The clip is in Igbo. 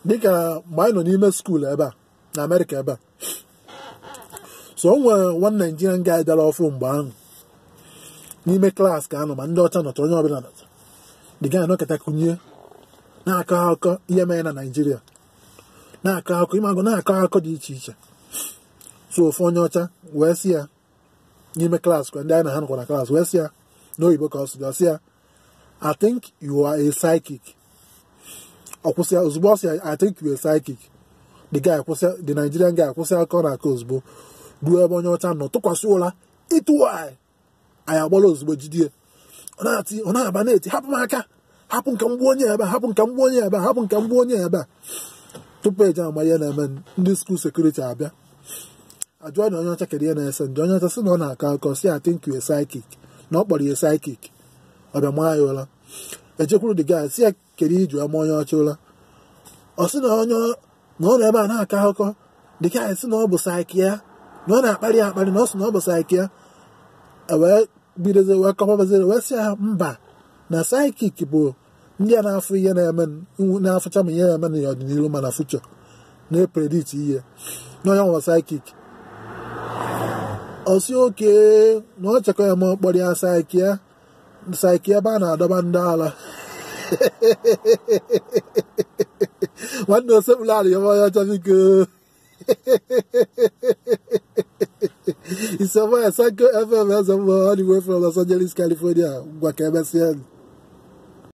Dịka mgbe anyị nọ n'ime school ebe a na Amerịka ebe a, so o nwere one Nigerian guy bịara ọfụ mgbe ahụ n'ime klaasị ka anọ ma ndị ọcha nọcha, onye ọbụla nọcha. The guy nọkọta kunye na-akọ akụkọ ihe mere na Naịjirịa, na-akọ akụkọ ịmagụ, na-akọ akụkọ dị iche iche. So ofu onye ọcha wee sị ya n'ime klaasị, kwa ndị anyị na ha nọkwa na klaasị, wee sị ya n'oyibo ka ọ sị ya, sị ya, "I think you are a psychic." Ọ kwụsị ya ozugbo. Ọ sị ya, "I think you are a psychic." The guy kwụsị, the Nigerian guy kwụsị akụkọ na-akọ ozugbo, ruo ebe onye ọcha nọ tụkwasị ụra ịtụ anyị, anyị agbala ozugbo jidie. Ọ na-ati, ọ na-aba, na-eti, "Hapụ m aka, hapụ nka mgbu onye ebe a, hapụ nka mgbu onye ebe a, hapụ nka mgbu onye ebe a." Tupu eji ama ihe na-eme, ndị school security abịa ajụọ na onye ọcha kedu ihe na-ese. Ndị onye ọcha sị na ọ na-akọ akụkọ, si, "I think you a psychic," na ọ kpọrọ ya psychic. Ọ bịa maa ya ụra. Ejekwuru the guy, si ya kedu iji ama onye ọcha ụra. Ọ sị na onye na ọ nọ ebe a na-akọ akụkọ. The guy sị na ọ bụ psychic ya, na ọ na-akparị ya akparị, na ọ sị na ọ bụ psychic ya. Wee bidozie wee kọwabazie, wee sị ya mba, na psychic bụ ndị a na-afụ ihe na-eme, na-afụcha ma ihe na-eme n'ọdịnihu ma na future, na-epredict ihe, na onye nwere psychic. Ọ sị oke na ọ chekwa ya ma ọ kpọrọ ya psychic ya, psychic ebe a na-adọba ndị ala. Nwanne osekpụla ala ya onye ọcha, biko. It's a boy, Sanko FM, all the way from Los Angeles, California. Gwa ka emesịa.